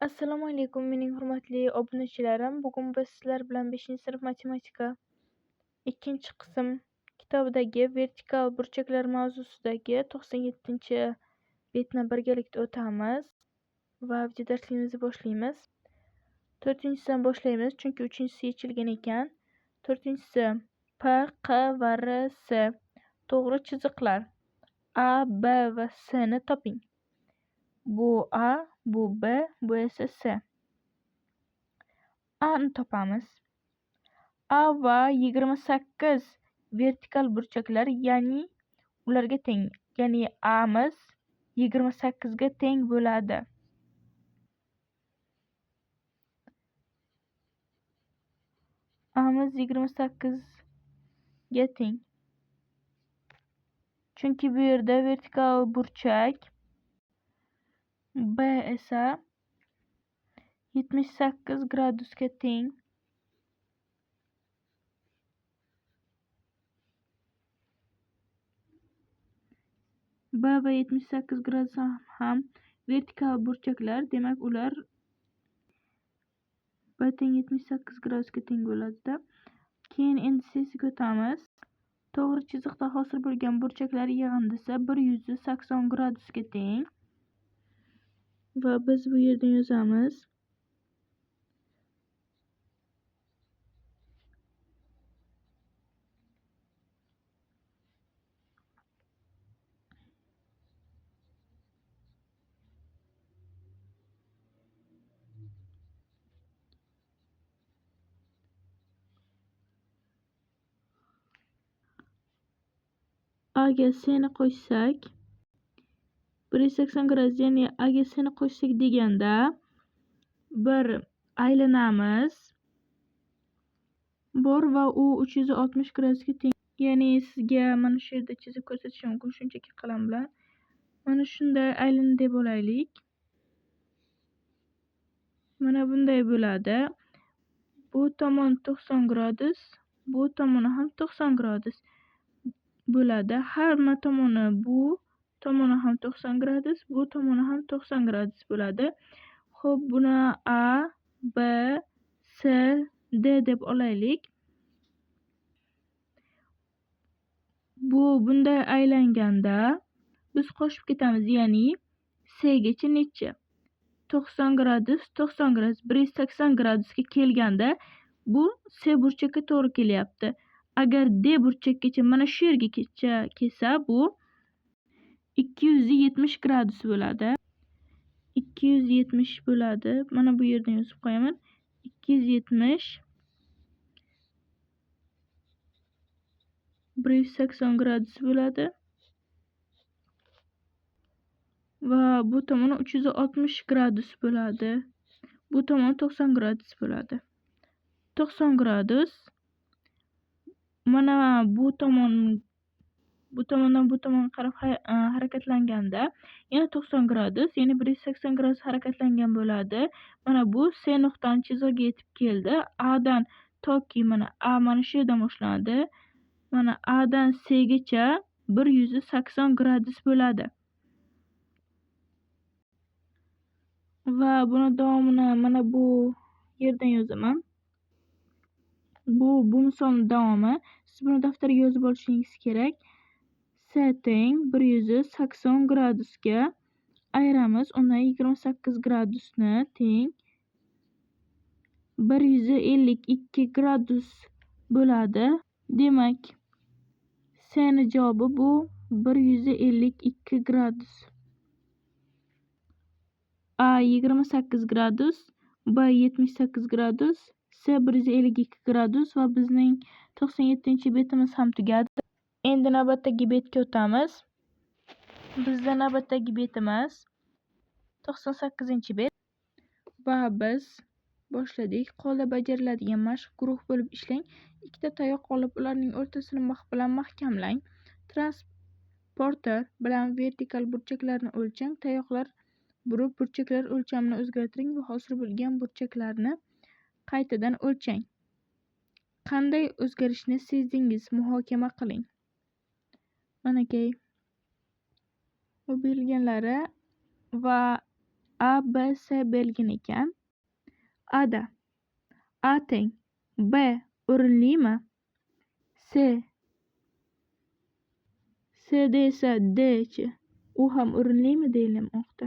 Assalomu alaykum, mening hurmatli obunachilarim. Bugun biz sizlar bilan 5-sinf matematika 2-qism kitobidagi vertikal burchaklar mavzusidagi 97-betni birgalikda o'tamiz va video darsligimizni boshlaymiz. 4-sidan boshlaymiz, chunki 3-si yechilgan ekan. 4-si P, Q va R, S to'g'ri chiziqlar. A, B va S ni toping. Bu A, bu B, bu esa S. A ni topamiz. A va 28 vertikal burchaklar, ya'ni ularga teng. Ya'ni A'miz 28 ga teng bo'ladi. A'miz 28 ga teng. Chunki bu yerda vertikal burchak, B esa 78 gradusga teng. B va 78 gradus ham vertikal burchaklar, demak ular B teng 78 gradusga teng bo'ladi-da. Keyin endi C siga o'tamiz. To'g'ri chiziqda hosil bo'lgan burchaklar yig'indisi 180 gradusga teng. Va biz bu yerdan yozamiz. A ga C ni qo'shsak 180 gradus, ya'ni A ga C ni qo'shsak deganda bir aylanamiz bor va u 360 gradusga teng. Ya'ni sizga mana shu yerda chizib ko'rsatishim mumkin shunchaki qalam bilan. Mana shunday aylandi deb olaylik. Mana bunday bo'ladi. Bu tomon 90 gradus, bu tomoni ham 90 gradus bo'ladi. Hamma tomoni, bu tomoni ham 90 gradus, bu tomoni ham 90 gradus bo'ladi. Xo'p, buni A, B, C, D deb olaylik. Bu bunday aylanganda biz qo'shib ketamiz, ya'ni C gacha necha? 90 gradus, 90 gradus, 180 gradusga kelganda bu C burchakka to'g'ri kelyapti. Agar D burchakkacha mana shu yergacha kelsa, bu 270 gradus bo'ladi. 270 bo'ladi. Mana bu yerdan yozib qo'yaman. 270 180 gradus bo'ladi. Va bu tomoni 360 gradus bo'ladi. Bu tomoni 90 gradus bo'ladi. 90 gradus. Mana bu tomon, bu tomondan bu tomonga qarab harakatlanganda yana 90 gradus, ya'ni 180 gradus harakatlangan bo'ladi. Mana bu C nuqtani chizig'iga yetib keldi. A dan toki mana A mana shu yerdan boshlanadi. Mana A dan C gacha 180 gradus bo'ladi. Va buni davomini mana bu yerdan yozaman. Bu misolning davomi. Siz buni daftarga yozib olishingiz kerak. S teng 180 gradusga ayiramiz. Undan 28 gradusni teng 152 gradus bo'ladi. Demak, S ni javobi bu 152 gradus. A 28 gradus, B 78 gradus, C 152 gradus va bizning 97-betimiz ham tugadi. Endi navbatdagi betga o'tamiz. Bizda navbatdagi betimiz 98-bet va biz boshladik. Qo'lda bajariladigan mashq. Guruh bo'lib ishlang. Ikkita tayoq olib, ularning o'rtasini mix bilan mahkamlang. Transporter bilan vertikal burchaklarni o'lchang. Tayoqlar burib, burchaklar o'lchamini o'zgartiring va hosil bo'lgan burchaklarni qaytadan o'lchang. Qanday o'zgarishni sezdingiz? Muhokama qiling. Manakay. Bu berilganlari va A, B, C berilgan ekan. A da A teng B o'rinlimi? C C da esa D chi? U ham o'rinlimi deyilmoqda.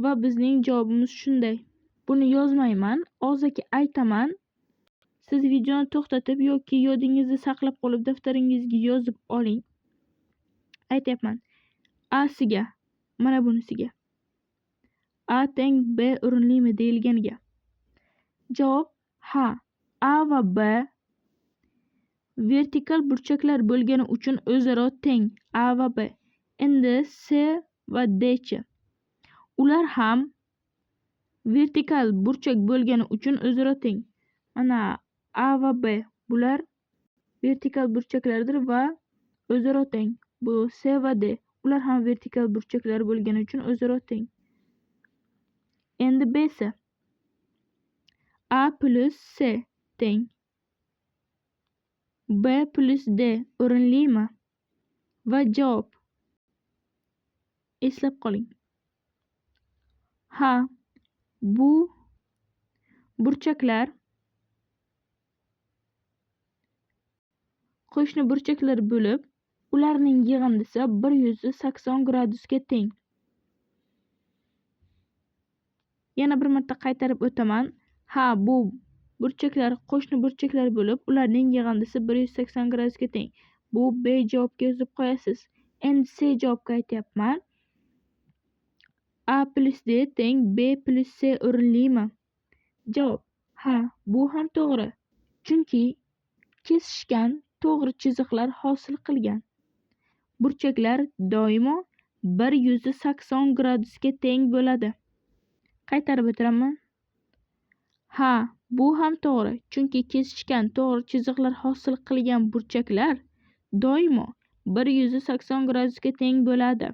Va bizning javobimiz shunday. Buni yozmayman, og'zaki aytaman. Siz videoni to'xtatib yoki yodingizda saqlab qolib daftaringizga yozib oling. Aytyapman. A siga, mana bunisiga. A teng B o'rinlimi deyilganiga. Javob ha. A va B vertikal burchaklar bo'lgani uchun o'zaro teng A va B. Endi C va D chi? Ular ham vertikal burchak bo'lgani uchun o'zaro teng. Mana A va B bular vertikal burchaklardir va o'zaro teng. Bu C va D ular ham vertikal burchaklar bo'lgani uchun o'zaro teng. Endi B si A plus C teng B plus D o'rinlimi? Va javob eslab qoling. Ha, bu burchaklar qo'shni burchaklar bo'lib, ularning yig'indisi 180 gradusga teng. Yana bir marta qaytarib o'taman. Ha, bu burchaklar qo'shni burchaklar bo'lib, ularning yig'indisi 180 gradusga teng. Bu B javobga yozib qo'yasiz. Endi C javobga aytyapman. A plus D teng B plus C o'rinlimi? Javob: Ha, bu ham to'g'ri. Chunki kesishgan to'g'ri chiziqlar hosil qilgan. Burchaklar doimo 180 gradusga teng bo'ladi. Qaytarib o'tiraman. Ha, bu ham to'g'ri. Chunki kesishgan to'g'ri chiziqlar hosil qilgan burchaklar doimo 180 gradusga teng bo'ladi.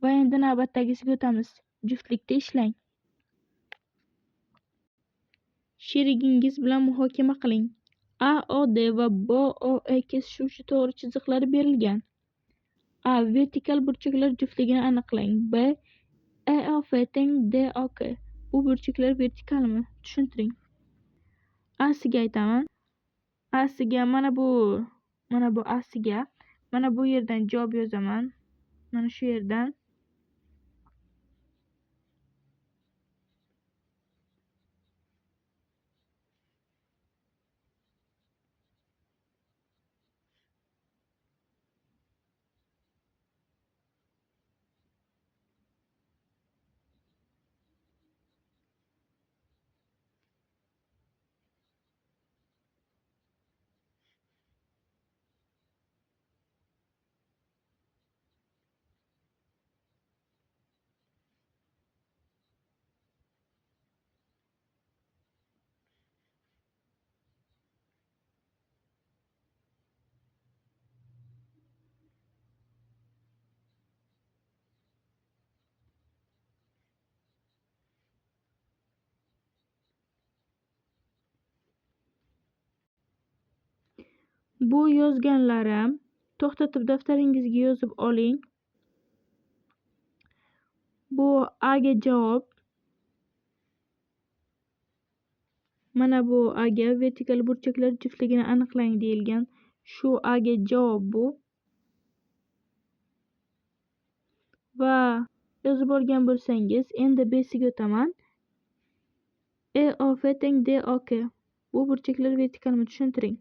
Va endi navbatdagisiga o'tamiz. Juftlikda ishlang. Sherigingiz bilan muhokama qiling. AOD va BOE kesishuvchi to'g'ri chiziqlari berilgan. A. Vertikal burchaklar juftligini aniqlang. B. EOF teng DOK. Bu burchaklar vertikalmi? Tushuntiring. A siga aytaman. A siga mana bu A siga mana bu yerdan javob yozaman. Mana shu yerdan. Bu yozganlarim to'xtatib daftaringizga yozib oling. Bu A ga javob. Mana bu A ga vertikal burchaklar juftligini aniqlang deyilgan. Shu A ga javob bu. Va yozib olgan bo'lsangiz, endi B siga o'taman. EOF teng DOK. Bu burchaklar vertikalmi tushuntiring.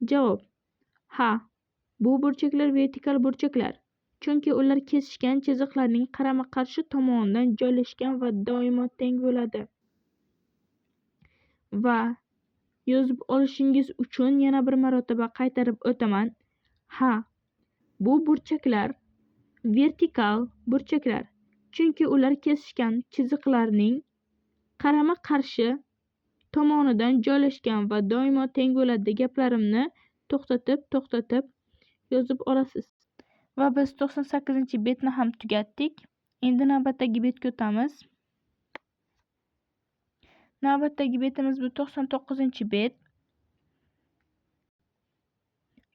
Javob: Ha, bu burchaklar vertikal burchaklar. Chunki ular kesishgan chiziqlarning qarama-qarshi tomonidan joylashgan va doimo teng bo'ladi. Va yozib olishingiz uchun yana bir marotaba qaytarib o'taman. Ha, bu burchaklar vertikal burchaklar. Chunki ular kesishgan chiziqlarning qarama-qarshi tomonidan joylashgan va doimo teng bo'ladi. Gaplarimni to'xtatib yozib olasiz. Va biz 98-betni ham tugatdik. Endi navbatdagi betga o'tamiz. Navbatdagi betimiz bu 99-bet.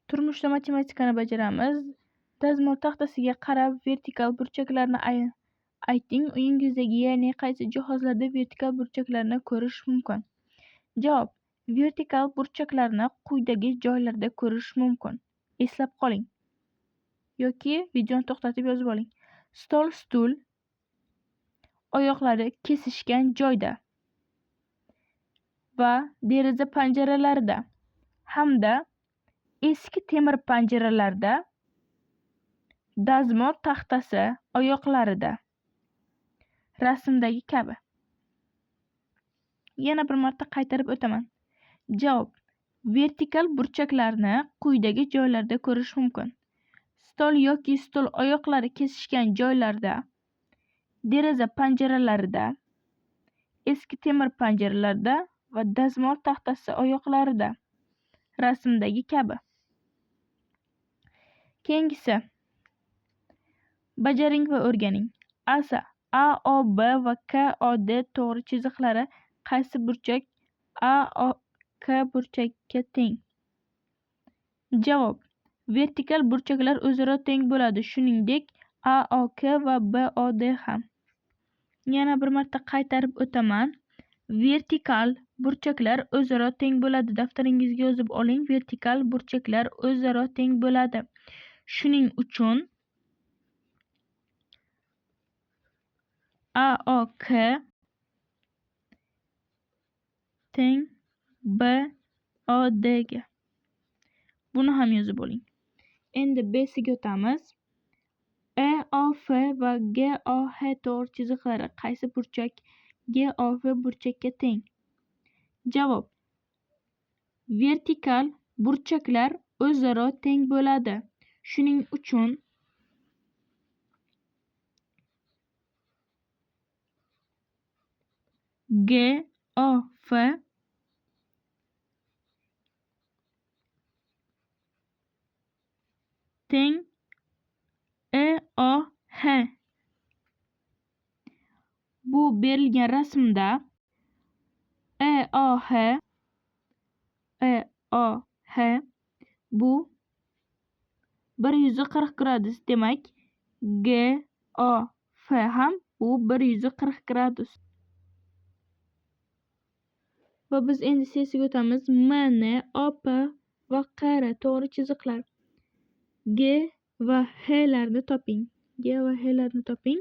Turmushda matematikani bajaramiz. Dazmol taxtasiga qarab vertikal burchaklarni ayting. Uyingizdagi, ya'ni qaysi jihozlarda vertikal burchaklarni ko'rish mumkin? Javob: vertikal burchaklarni quyidagi joylarda ko'rish mumkin. Eslab qoling yoki videoni to'xtatib yozib oling. Stol, stul oyoqlari kesishgan joyda va deraza panjaralarida hamda eski temir panjaralarda, dazmol taxtasi oyoqlarida, rasmdagi kabi. Yana bir marta qaytarib o'taman. Javob: vertikal burchaklarni quyidagi joylarda ko'rish mumkin. Stol yoki stol oyoqlari kesishgan joylarda, deraza panjaralarida, eski temir panjaralarda va dazmol taxtasi oyoqlarida, rasmdagi kabi. Keyingisi, bajaring va o'rganing. Asa AOB va KOD to'g'ri chiziqlari qaysi burchak AOK burchakka teng? Javob: vertikal burchaklar o'zaro teng bo'ladi, shuningdek AOK va BOD ham. Yana bir marta qaytarib o'taman. Vertikal burchaklar o'zaro teng bo'ladi. Daftaringizga yozib oling. Vertikal burchaklar o'zaro teng bo'ladi. Shuning uchun AOK teng BOD ga. Buni ham yozib oling. Endi B siga o'tamiz. EOF va GOH to'g'ri chiziqlari qaysi burchak GOF burchakka teng? Javob: vertikal burchaklar o'zaro teng bo'ladi. Shuning uchun GOF teng EOH. Bu berilgan rasmda EOH bu 140 gradus, demak GOF ham bu 140 gradus. Va biz endi C siga o'tamiz. MN, OP va KR to'g'ri chiziqlar. G va H larni toping. G va H larni toping.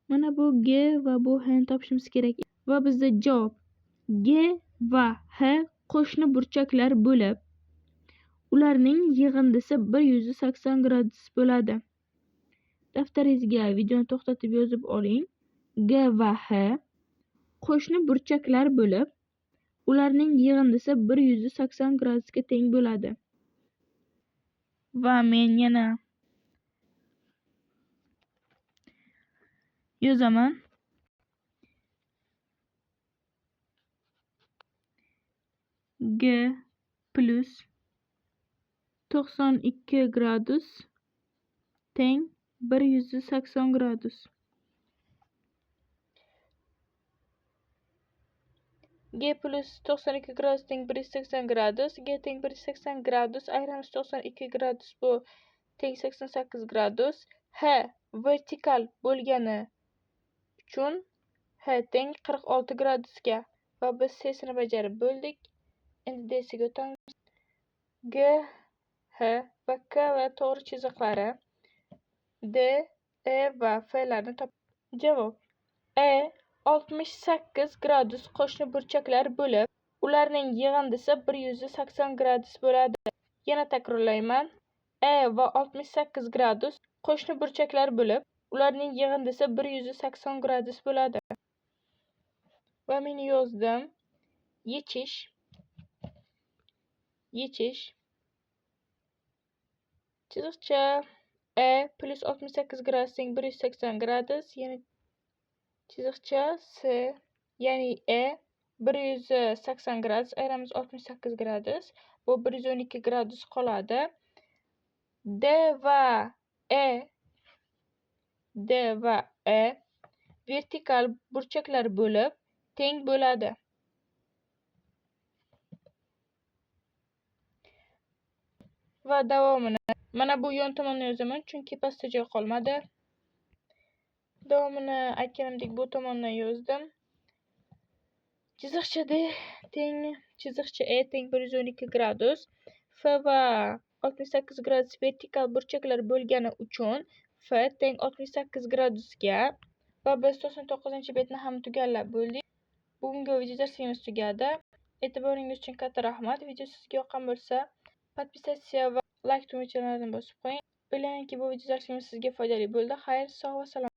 Mana bu G va bu H ni topishimiz kerak. Va bizda javob G va H qo'shni burchaklar bo'lib, ularning yig'indisi 180 gradus bo'ladi. Daftaringizga videoni to'xtatib yozib oling. G va H qo'shni burchaklar bo'lib, ularning yig'indisi 180 gradusga teng bo'ladi. Va men yana yozaman. G plus 92 gradus teng 180 gradus. G plus 92 gradus teng 180 gradus. G teng 180 gradus ayiramiz 92 gradus, bu teng 88 gradus. H vertikal bo'lgani uchun H teng 46 gradusga. Va biz C sini bajarib bo'ldik. Endi D siga o'tamiz. G, H va K va to'g'ri chiziqlari D, E va F larni top. Javob: E 68 gradus qo'shni burchaklar bo'lib, ularning yig'indisi 180 gradus bo'ladi. Yana takrorlayman. E va 68 gradus qo'shni burchaklar bo'lib, ularning yig'indisi 180 gradus bo'ladi. Va men yozdim. Yechish. Chiziqcha E plus 68 gradus teng 180 gradus, yana chiziqcha S, ya'ni E 180 gradus ayiramiz 68 gradus, bu 112 gradus qoladi. D va E vertikal burchaklar bo'lib teng bo'ladi. Va davomini Mana bu yon tomonni yozaman, chunki pastda joy qolmadi. Davomini aytganimdek bu tomondan yozdim. Chiziqcha D teng chiziqcha E teng 112 gradus. F va 68 gradus vertikal burchaklar bo'lgani uchun F teng 68 gradusga. Va biz 99-betni ham tugallab bo'ldik. Bugungi video darsimiz tugadi. E'tiboringiz uchun katta rahmat. Video sizga yoqqan bo'lsa, подписаться va layk tugmachalarini bosib qo'ying. O'ylaymanki, bu video darsimiz sizga foydali bo'ldi. Xayr, sog' va salomat.